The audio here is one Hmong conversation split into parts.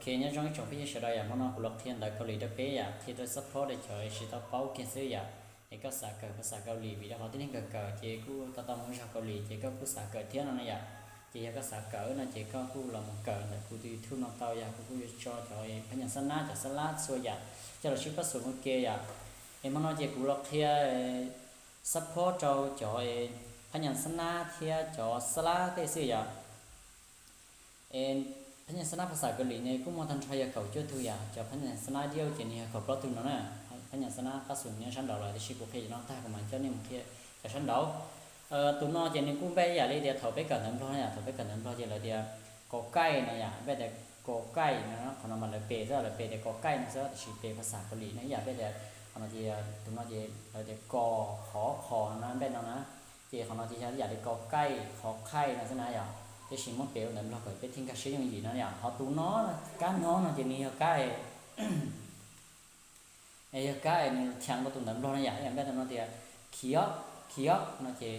Ok, nyob zoo ib tsoom phooj ywg sawv daws yom, hmo no kuv los qhia ntawv Kaus Lim rau peb yom, qhia rau xab phob rau cov tsis tau paub kiag xwb yom. Es koj xav kawm, koj xav Kaus Lim vim rau qhov tib neeg kawm kawm ces kuj tau tau mus zog Kaus Lim ces koj kuj xav kawm thiab no na yom. Ces yog koj xav kawm no ces koj kuj los mus kawm ntawm kuv tus YouTube no tau yom, kuv kuj yuav tso cov phab nyas xab nab, cov xab lab txhua yam coj los sib pab xum ua ke yom. Es hmo no ces kuv los qhia xab phob rau cov phab nyas xab nab thiab cov xab lab tej xwb yom. Es phab nyas xab nab phas xas Kaus Lim ne kuj muaj tag nrho yog kaum cuaj tug yom, cov phab nyas xab nab diau ces nws yog kaum plaub tug no na. Phab nyas xab nab pab xum nyob sab nraud lawm, tiam sis kuv qhia cov no tag kuv mam coj nej mus qhia cov sab nraud. Tus no ces nws kuj npaj ib yam li tias thaum peb kawm ntawv Nplog na yom, thaum peb kawm ntawv Nplog ces lawv tias kos kaij no yom, npaj tias kos kaij no, qhov no mas lawv pes xwb, lawv pes tias kos kaij no xwb, tiam sis pes phas xas Kaus Lim no ib yam, npaj tias qhov no ces tus no ces lawv tias kos qhov qhos no na, npaj no na. Ces qhov no ces yog ib yam li kos kaij qhov khaij no xwb na yom, tiam sis muab pes ua ntawv Nplog kom peb thiaj nkag siab yooj yim no yom. Ho tus no, kab no no ces nws yog kab, yog kab nws theev rau tus ntawv Nplog no yom, ib yam npaj tus no tias khiov, khiov no ces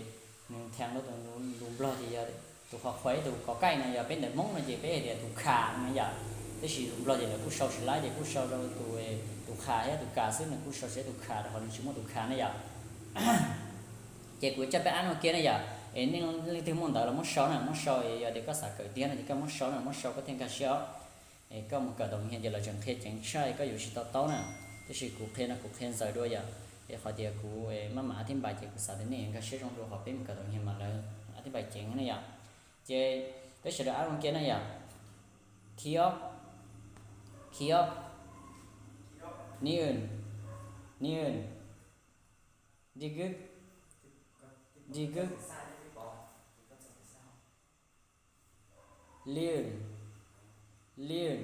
nws theev rau tus lus Nplog ces yog tus qhov qhuas ib tus kos kaij no, yog peb ntawv Hmoob no ces peb hais tias tus khas no yom. Tiam sis lus Nplog ces lawv kuj sau tsis laib ces kuj sau rau tus, tus khas thiab tus kas xwb, nws kuj sau tsis laib tus khas rau qhov nws tsis muaj tus khas na yom. Ces kuv coj peb ab no ua ke na yom, es nej leej twg muaj ntawv los muab sau na, muab sau, es yog tias koj xav kawm tiag no ces koj muab sau na, muab sau koj thiaj nkag siab os. Es koj mus kawm tau nyias ces lawv tseem qhia ceev tshaj, koj yuav tsis to taub na. Tiam sis kuv qhia no kuv qhia ntxaws dua yom, es qhov tias kuv maj mam ab thib npais ces kuv xav tias nej yuav nkag siab zoo dua, qhov peb mus kawm tau nyias mas lawv ab thib npais ceev na yom. Ces peb sawv daws ab no ua ke na yom. Khiob, khiob, niun, niun, digwb, digwb, liun, liun,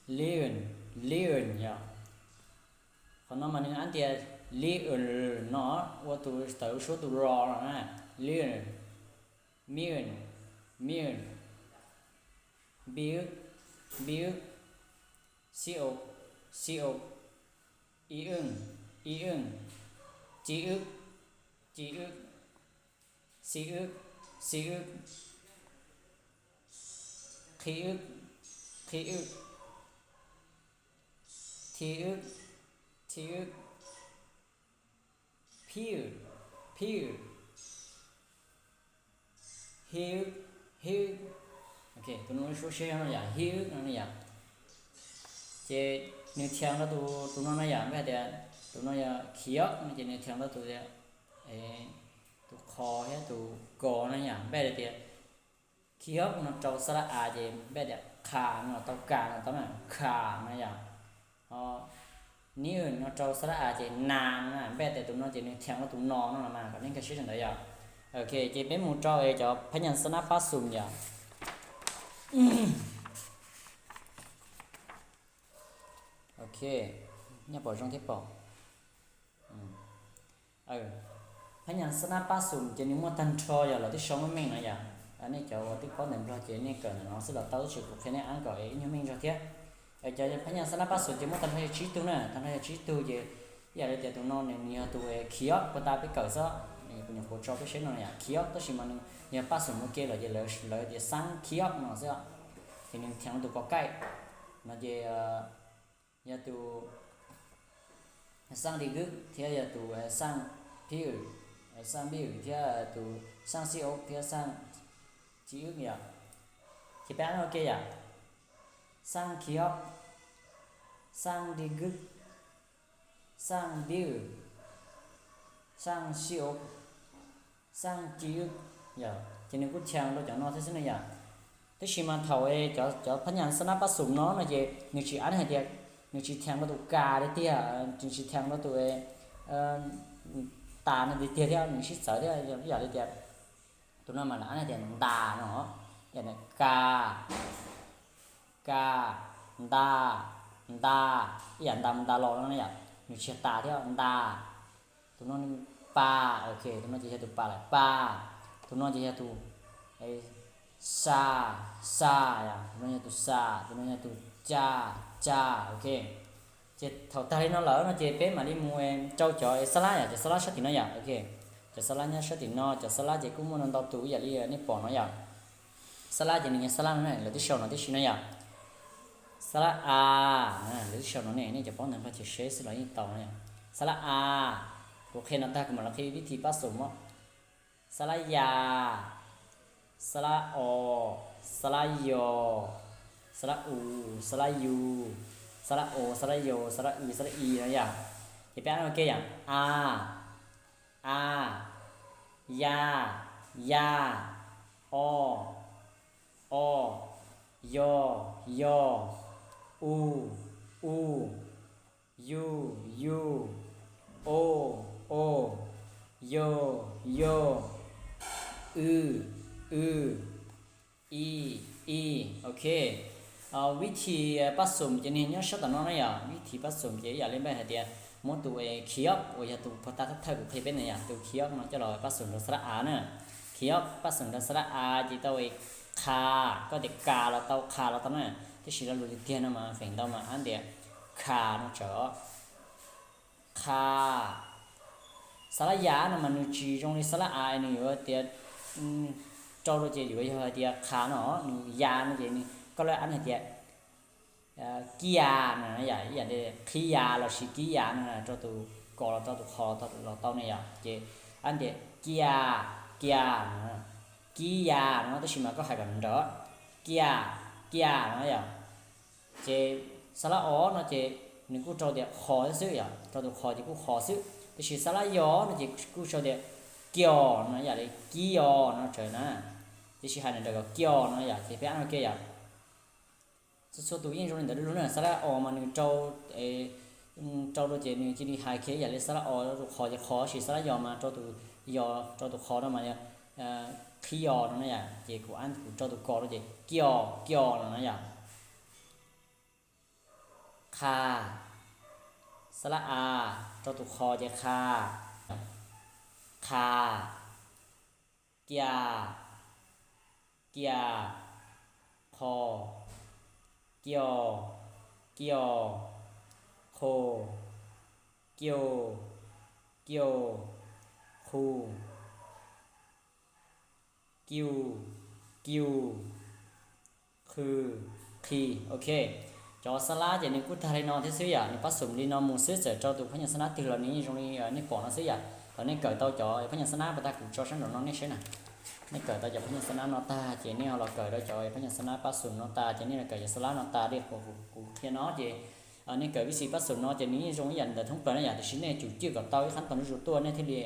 liun, liun yom. Qhov no mas nws ab tias liun no, ua tus tawv suab tus ro no na. Liun, miun, miun, biwb, biwb, xiu, xiu, iwb, iwb, ciwb, ciwb, xiwb, xiwb, qhiwb, qhiwb, thiwb, thiwb, phiwb, phiwb, hiwb, hiwb. Ok, tus no suab siab no yom, hiwb no yom. Ces nws theev rau tus, tus no na yom, npaj tias tus no yog khiob no ces nws theev rau tus tias, tus qhos thiab tus kos no yom, npaj tias khiob no rau xab lab a ces npaj tias khas no tau, kas no tau na, khas no yom. Ho niun no rau xab lab a ces nas no na, npaj tias tus no ces nws theev rau tus no no los mas kom nej nkag siab li ntawd yom. Ok, ces peb mus rau cov phab nyas xab nab pab xum yom. Ok, nyob pom zoo thiab pom. Phab nyas xab nab pab xum ces nws muaj tag nrho yog los twb sau meej meej no yom. Nej cov uas twb paub ntawv Nplog ces nej kawm ntawm no xwb los tau, tab sis kuv qhia nej ab kom ib nyuag meej zog thiab. Cov phab nyas xab nab pab xum ces muaj tag nrho yog tsib tug na, tag nrho yog tsib tug ces ib yam li tias tus no nws yog tus khiob puag ta peb kawm xwb, kuv nyuam qhuav tso peb saib no yom, khiob, tab sis mas nws yog pab xum ua ke lawm ces lawv tias xab khiob no xwb. Ces nws theev tus kos kaij no ces yog tus xab di gwb thiab yog tus xab phiwb, xab phiwb thiab tus xab xi o thiab xab ci wb yom. Ces peb ab no ua ke yom, xab khiob, xab di gwb, xab phiwb, xab xi o, xab ci wb yom. Ces nws kuj theev rau cov no thiab xwb no yom. Tab sis mas thaum cov phab nyas xab nab pab xum no no ces nws tsis ab hais tias, nws tsis theev rau tus kas li tiag, nws tsis theev rau tus tas no tiag tiag thiab, nws sib txawv thiab, ib yam li tias tus no mas lawv ab tias ntas no, ib yam li kas, kas, ntas, ntas, ib yam ntas mus ntas los no yom, nws tsis tas thiab, ntas. Tus no pas, ok, tus no ces yog tus pas lawm, pas. Tus no ces yog tus sa, sa yom, tus no yog tus sa, tus no yog tus ca, ca, ok. Ces thaum tag li no lawm no ces peb mam li mus rau cov xab lab yom, cov xab lab sab tim no yom, ok. Cov xab lab nyob sab tim no, cov xab lab ces kuj muaj ntau tus ib yam li nej pom no yom. Xab lab ces nws yog xab lab no na, lawv twb sau no tib si no yom. Xab lab a, lawv twb sau no ne, nej cov paub ntawv Nplog ces seb xwb los yeej tau no yom. Xab lab a, kuv qhia no tag kuv mam los qhia vib thi pab xum os. Xab lab ya, xab lab o, xab lab yo, xab lab u, xab lab yu, xab lab o, xab lab yo, xab lab w, xab lab i no yom. Ces peb ab no ke yom, a, a, ya, ya, o, o, yo, yo, u, u, yu, yu, o, o, yo, yo, w, w, i, i. Ok, vib thi pab xum ces nws nyob sab tom no na yom. Vib thi pab xum ces ib yam li npaj hais tias muab tus khiv ob uas yog tus pov tas thawj kuv qhia peb na yom, tus khiv ob no coj los pab xum rau xab lab a na. Khiv ob pab xum rau xab lab a ces tau qha, koj tias ka los tau, qha los tau na. Tab sis lo lus tiag tiag no mas feem ntau mas ab tias kha no tsawv os. Qha. Xab lab ya no mas nws tsis zoo li xab lab a, nws yuav tias rau rau ces yuav yog hais tias qha no, nws ya no ces nws, koj lab ab hais tias kiag no yom, ib yam li qhib ya los sis kib ya no, rau tus ko los rau tus qho los tau ne yom. Ces ab tias kiag, kiag no, kib ya no, tab sis mas koj hais kom nrawm, kiag, kiag no yom. Ces xab lab o no ces nws kuj rau tias qho xwb yom, rau tus qho ces kuj qho xwb, tab sis xab lab yo no ces kuj rau tias kios no, yam li kib yo no tsawv na, tiam sis hais nrawm kom kios no yom. Ces peb ab no ke yom. Txhua txhua tus yeej zoo li ntawd lub lub na, xab lab o mas nws rau, rau rau ces nws cia li hais kiag yam li xab lab o rau tus qho ces qho, tab sis xab lab yo mas rau tus, yo, rau tus qho no mas yog qhib yo no na yom. Ces kuv ab kuv rau tus ko rau ces kios, kios no na yom. Qha. Xab lab a rau tus qho ces qha. Qha. Kia. Kia. Qho. Kio. Kio. Qho. Kio. Kio. Qhu. Kiu. Kiu. Qhw. Qhi. Ok, cov xab lab ces nws kuj tag li no thiab xwb yom, nws pab xum li no mus xwb, txawm rau tus phab nyas xab nab twg los nws yeej zoo li nej pom no xwb yom. Thaum nej kawm tau cov phab nyas xab nab pas tag kuv tso sab nraum no nej saib na, nej kawm tau cov phab nyas xab nab no tag ces nej ho los kawm rau cov phab nyas xab nab pab xum no tas ces nej los kawm cov xab lab no tas li qhov kuv qhia no ces nej kawm vib thi pab xum no ces nws yeej zoo ib yam ntawd thoob plaws na yom, tiam sis nej tsum cwj kom tau ib qhab tau nruj zus tuaj nej thiaj li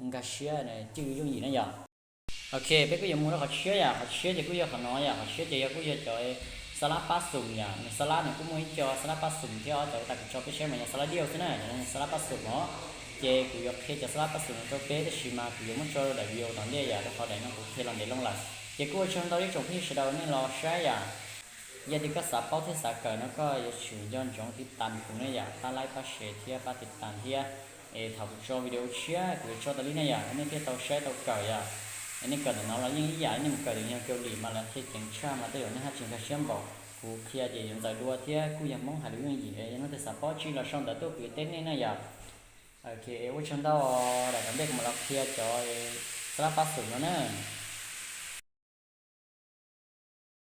nkag siab cwj yooj yim na yom. Ok, peb kuj yuav mus rau qhov tshiab yom, qhov tshiab ces kuj yog qhov no yom, qhov tshiab ces yog kuj yog cov xab lab pab xum yom, nws xab lab nws kuj muaj ib co xab lab pab xum thiab, cov tas kuv tso peb saib mas yog xab lab diaj xwb na, yog xab lab pab xum os. Ces kuv yuav qhia cov xab lab pab xum no rau peb, tab sis mas kuv yuav muab tso daim video tom ntej yom, rau qhov daim no kuv qhia los ntev loo lawm. Ces kuj ua tsaug ntau ib tsoom phooj ywg sawv daws nej los saib yom. Yog tias koj xav paub thiab xav kawm no koj yuav tsum nco ntsoov tiv tas kuv ne yom, pab like pab share thiab pab tiv tas thiab. Es thaum kuv tso video tshiab kuv yuav tso tas li ne yom, nej thiaj tau saib tau kawm yom. Es nej kawm ntawm no los yeej ib yam, nej mus kawm ntawm yog Kaus Lim mas lawv qhia ceev tshaj mas tej zaum nej haj tsis nkag siab npaum. Kuv qhia ces yuav ntxaws dua thiab kuj yog Hmoob hais lus yooj yim, yog nej twg xav paub tsij los sau ntawv tuaj kuv yuav teb nej na yom. Ok, ua tsaug ntau, daim tom ntej kuv mam los qhia cov xab lab pab xum no na.